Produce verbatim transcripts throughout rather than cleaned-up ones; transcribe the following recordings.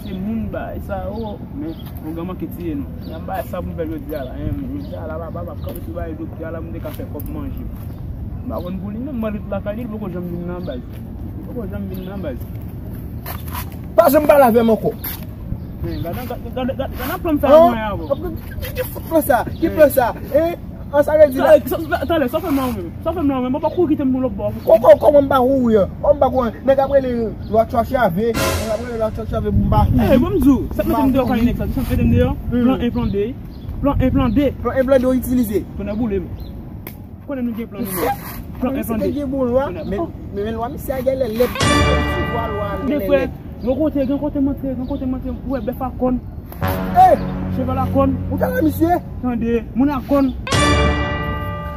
Se moun bagay sa yo, men yon gran manke tiye nou. Nan bagay sa pou m fè jodi a la, hein, jodi a la, papa p ap kanpe sou bagay doktè a la, m te ka fè kòb manje. M pa konn pou li menm, mwen ret lakay li, li poko janm vin nan baz. Li poko janm vin nan baz. Pa janm pale avè m ankò. Men, gade, gade, gade, gade, gade plan m fè avè mwen avè w. Ki, ki, ki, ki plan sa? Ki plan sa? Hein? An sa vle di la. Talè, sa, sa, talè, sa fè m la ou menm. Sa fè m la ou menm. Ou pa kouri kite m pou lòt bò. Kò, kò, kòman m pa kouri an? Kòman m pa kouri an? Nèg ap rele lwa tchwachave. Nèg ap rele lwa tchwachave pou m pa kouri. Eh, bon, m di w, sa k mete m deyò kay nèg sa? Sa k mete m deyò? Plan en, plan de. Plan en, plan de. Plan en, plan de ou itilize. Tonnè boule m. Konnen nou gen plan nou menm. Plan en, plan de. Gen bon lwa, men, men, men lwa misye a genlè lèd. Lwa, lwa, genlè lèd. Gen kote, gen kote m antre, gen kote m antre, ou wè bèf a kòn. Hey! Cheval a kòn. Ou tande misye? Tande, moun a kòn.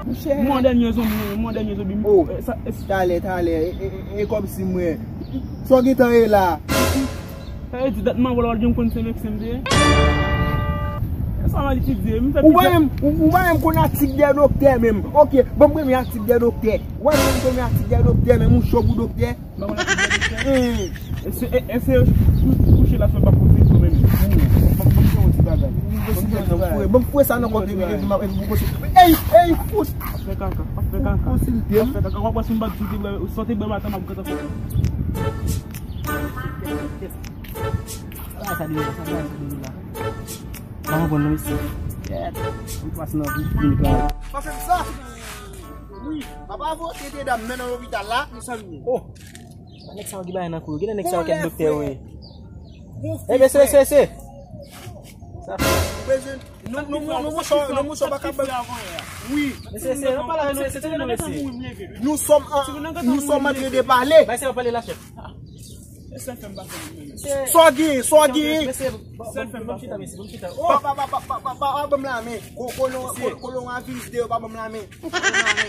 Monchè. Mwen dènye zonbi, mwen dènye zonbi. Oh. Eh, sa, eh, talè, talè. E, e, e, e kòmsi mwen. Sa w gentan ye la? Sa vle di dat mwen wè l, w al gen konn se Meksen m te ye. E sa m al etidye. M fè pita. Ou pa menm, ou, ou pa menm konn atik de doktè menm. Ok, ban m premye atik de doktè. Ou pa menm premye atik de doktè menm, ou cho pou doktè. M pa konn atik de doktè. Hmm. E se, e, e se kouche la sou pa koze tou menm. Hmm. Ban m fè yon ti bagay. Ban m fè yon ti bagay. Ban m fouye sa nan kò li, epi m ap, epi m ap konsi. Ey, ey, fout! Ap fè kaka, ap fè kaka. Konsi l te. Ap fè kaka. W ap wè si m bat sou te bwè, sou te bwè maten, m ap kontan fè. Sa sa de la, sa sa de la. Pa konprann non, mesye. Kèt. Ou pas nan vi, vin pran. Pase sa. Wi, papa vote te dam nan nan lopital la. Mezanmi. Oh. Nèg sa yo ki bay nan kou. Gen nèg sa yo kèk doktè, wi. Eh, mesye, mesye, mesye. Sa fè. Bezwen, nou, nou, nou, nou, mouchwa, nou, mouchwa pa ka ban. Wi. Mesye, mesye, nou pale avè nou, mesye, tande nou, mesye. Nous sommes en, nous sommes en train de parler. Bay se yo pale la, chèf. Sa w genyen, sa w genyen. Sèl fè m pa fè. Pa, pa, pa, pa, pa, pa, pa ban m lamen. Ko-, kolon, ko-, kolon a vizite yo, pa ban m lamen. Pa ban m lamen.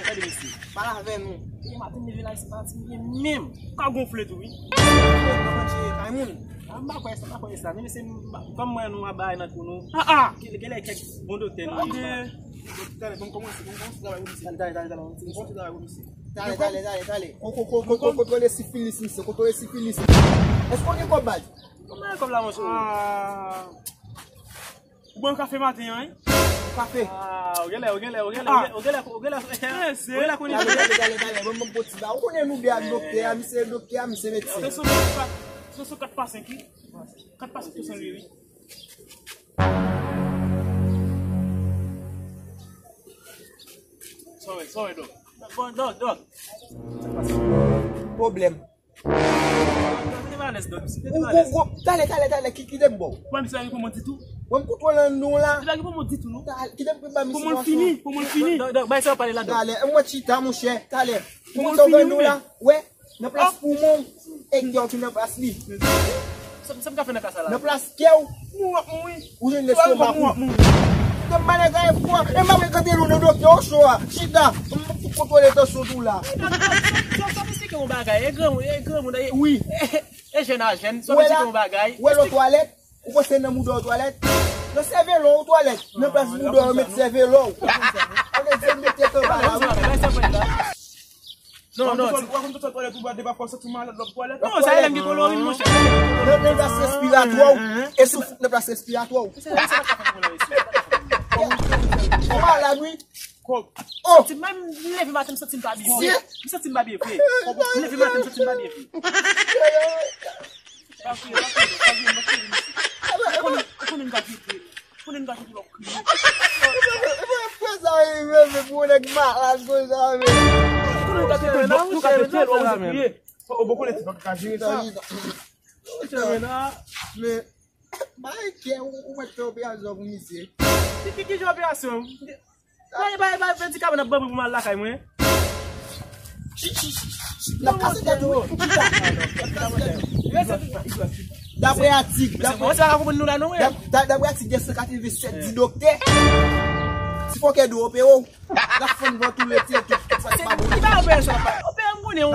Pale avè nou. E maten m leve la, se pa ti byen menm. Ka gonfle tou, wi. Kay moun. A, m pa kwè sa, m pa kwè sa. Men se m pa, kòm mwen nou a bay nan kou nou. Ah, ah. Gen, gen lè kèk bon doktè nou. Talè, bon, kòmanse, bon, bon, travay pou misye. Talè, talè, talè, talè. Bon, travay pou misye. Talè, talè, talè, talè. Ko-, ko-, ko-, ko-, ko-, kontwole sifilis, misye, kontwole sifilis. Èske w gen kòb, baz? Kòman kòb la, monchè? Ah. Ou bwè yon kafe maten an, wi? Kafe. Ah, ou genlè, ou genlè, ou genlè, ou genlè, ou genlè, ou genlè, ou genlè, ou genlè konnen. Talè, talè, talè, talè, ban m, ban m pran ti ba. Ou konnen nou de ak doktè a, misye doktè a, misye medsen. Se sou kat, se sou kat pa senk, wi. Kat pa senk pou san li, wi. Sorry, sorry, dòk. Bon, dòk, dòk. Pwoblèm. Mete m alèz, dòk. Mete m alèz. Ou, ou, ou, talè, talè, talè, ki, kite m ba w. Mwen, misye pa gen pou mwen ditou. Mwen, m kontwole nou la. Li pa gen pou mwen ditou, non. Talè, kite m ba misye. Pou mwen fini, pou mwen fini. Dòk, dòk, bay sa w pale la, dòk. Talè, mwen chita, monchè, talè. Pou mwen sove nou la. Wè. Nan plas poumon w, e kè w ki nan plas li. Sa, sa m ka fè nan ka sa la? Nan plas kè w, ou jwenn lestomak ou. Te malè gaye fwa, e m ap rekante nou nan doktè Ocho a. Chita, m pou kontwole tansyon tou la. Sa, sa, sa misye gen yon bagay, e granmoun, e granmoun, e, wi, e jèn a jèn, sa misye gen yon bagay. Wè lò twalèt, ou panse nan mouda w twalèt? Nan sèvèl ou twalèt, nan plas mouda w met sèvèl ou. Ann di mete kanpa la, wi. Non, non, ti. Ou pa konn sot twalèt ou pa depa fò soti malad lòt twalèt. Non, sa e lè m gen kolorin, monchè. Nan, nan plas respiratwa w. E souf nan plas respiratwa w. Ou malad, wi. Oh! Ti, mwen, m leve maten, m santi m pa byen vre. M santi m pa byen vre. M leve maten, m santi m pa byen vre. Pa kriye, pa kriye, pa kriye, pa kriye, mesye. Ou konnen, ou konnen m pa kriye. Konnen n gate pou l ap kriye. Mwen, mwen, mwen, sa rive, men pou yon nèg malad konsa, men. Konnen n gate pou l, nou gate pou l, nou kriye. O, bon, konnen ti pa ka jere sa. Men, bay kè, ou, ou mèt fè operasyon pou misye. Ki, ki, ki jan operasyon? Bay, bay, bay, medikaman n ap ban mwen pou m al lakay mwen. N ap kase tèt ou. Daprè atik, daprè, dap-, da-, daprè atik de san katreven sèt di doktè, ti fòkè dwe opere w. L ap fann vant ou, retire tout, tout sa ki pa bon. Li pa opere sa, pa opere, m konnen yon,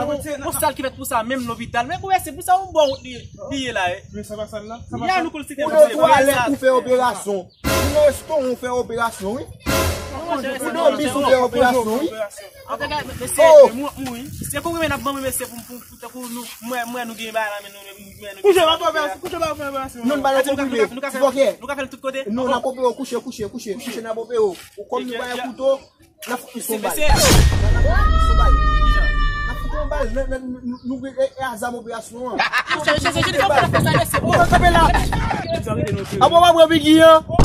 yon sal ki fèt pou sa, menm lopital. Men pou wè, se pou sa yon bon wout li, li ye la, eh. Men sa pa sal la, sa pa sal. Ou nan twalèt, ou fè operasyon. Ou nan restoran, ou fè operasyon, wi. Ou dòmi sou fè operasyon, wi. An te gade, mesye, mwen mouri. Se konbyen n ap ban mwen, mesye, pou, pou, pou, pou nou, mwen, mwen, nou gen bagay la, men nou, nou, mwen, nou Kouche, pa fè operasyon, kouche, pa fè operasyon. Non, n pa nan konprime. Nou ka fè, nou ka fè l tout kote. Non, n ap opere w, kouche, kouche, kouche, kouche, n ap opere w. Ou kòm nou bay kouto, n ap fout nou son bal. N ap fout nou son bal. N ap fout nou bal. N ap, n ap, nou, nou, nou, e, e a zam operasyon an. Kanpe la. Apo w ap pran bigi an.